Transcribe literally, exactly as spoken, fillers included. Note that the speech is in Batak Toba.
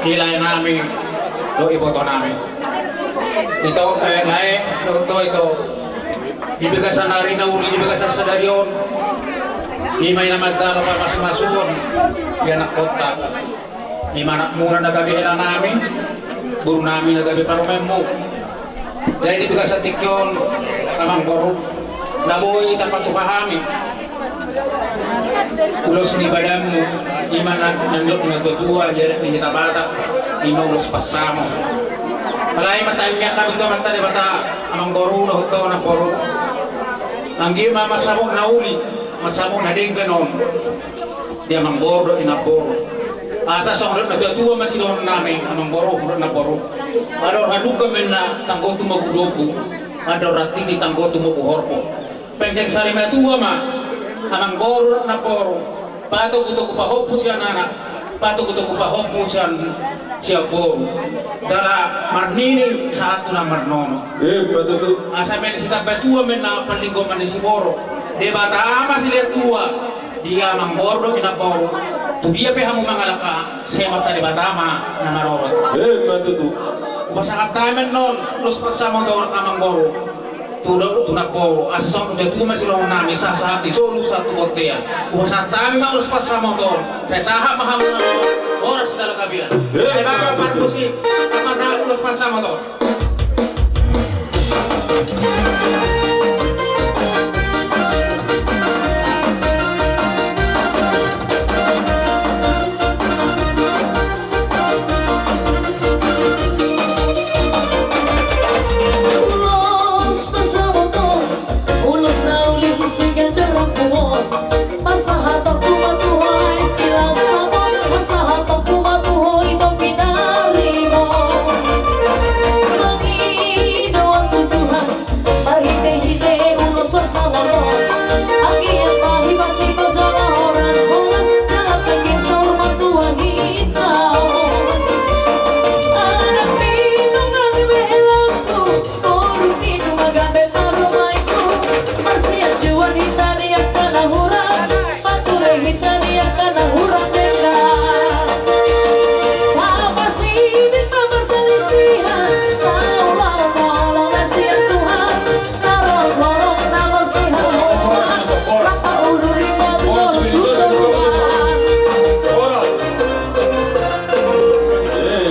Di lae nami dohot iboto nami. Ito, eh, lae dohot ito, di bagasan ari na uli, di bagasan sadari on, ima i na manjalo pamasumasuon di anakkonta. Ima anakmuna na gabe hela nami, boru nami na gabe parumaenmu. Jadi di bagasan tingki on, amangboru, na boi tapatupa hami ulos ni badanmu, ima na nidok ni natuatua di adat ni hita Batak, ima ulos pansamot. Alai martangiang hami tu Amanta Debata, amangboru dohot ho namboru, anggiat ma mansamot na uli, mansamot na denggan on di amangboru dohot di namboru. Asa songon nidok ni natuatua ma sidohonon nami, amangboru dohot namboru: Andor halumpang ma inna, tanggo tumagu dombu. Andor rantini, tanggo tumagu horbo. Penggeng sarimatua ma, amangboru dohot namboru, patogutogu pahompu sian anak, patogutogu pahompu sian, sian boru. Jala marnini sahat tu na marnono. Ima tutu. Asa mena sitambatua ma inna, panlinggoman ni siborok. Debata ma silehon tua di amangboru dohot di namboru. Tu dia pe hamu mangalangka, sai Amanta Debata ma na marorot. Ima tutu. Hupasahat hami annon ulos pansamot on, amangboru, tu, tu namboru, asa songon nidok ni natuatua ma sidohonon nami: sahat-sahat ni solu sahat tu bontean. Hupasahat hami ma ulos pansamot on, sai sahat ma hamu na horas dalan gabean. Ima tutu. Sai baen ma parmusik, pasahat ulos pansamot on.